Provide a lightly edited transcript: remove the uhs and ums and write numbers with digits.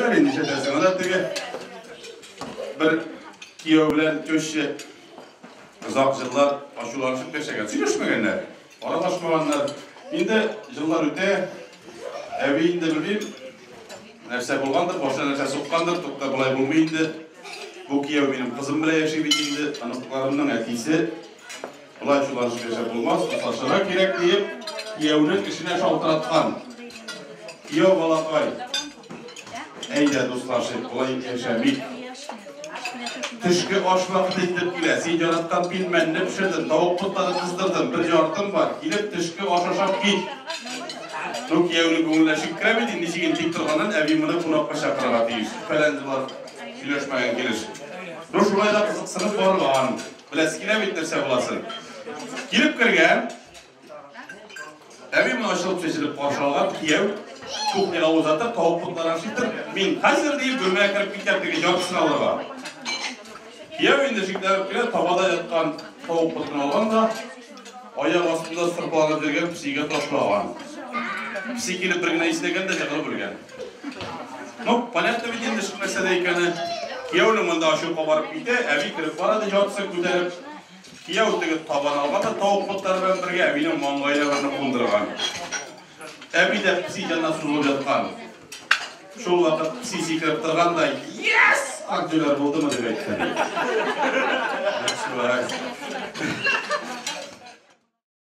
Хикәяләр инде ишетәсең. Анда теге бер кияү белән теща озак еллар ачуланышып яшәгән. Сөйләшмәгәннәр, аралашмаганнар. Инде еллар үтә, әби инде белмим, нәрсә булгандыр, башына нәрсә суккандыр, тукта болай булмый инде. Бу кияү минем кызым белән яши бит инде, оныкларымның әтисе. Болай ачуланышып яшәп булмас, дуслашырга кирәк диеп, кияүнең эшенә шалтыраткан. Кияү балакай, әйдә дуслашыйк, болай яшәмик. Төшке аш вакыты җитеп килә. Син яраткан пилмәнне пешердем, тавык ботлары кыздырдым, бер яртым бар. Килеп төшке аш ашап кит. Ну, кияүнең күңеленә шик керә бит инде, ничек инде тик торганнан әби моны кунакка чакырырга тиеш. Фәлән еллар сөйләшмәгән килеш. Ну, шулай да кызыксынып барган. Беләсе килә бит нәрсә буласын. Килеп кергән, әби моны ачылып чәчелеп каршы алган, кияү кухняга узатып, тавык ботларын ашыйтыр. Мин хәзер диеп бүлмәгә кереп киткән теге яртысын алырга. Кияү инде шикләнеп кенә табада яткан тавык ботын алган да, аяк астында сырпаланып йөргән песигә ташлаган. Песи килеп бер генә иснәгән дә җыгылып үлгән. Ну, понятно бит инде шул нәрсәдә икәне. Кияүнең монда ачуы кабарып китә, әби кереп бара ди яртысын күтәреп. Кияү теге табан алган да тавык ботлары белән бергә әбинең маңгаена берне кундырган. Әби дә песи янына сузылып яткан. Шул вакыт песи сикереп торган да, Yes! Ак җүләр булдымы дип әйтте. Шулай.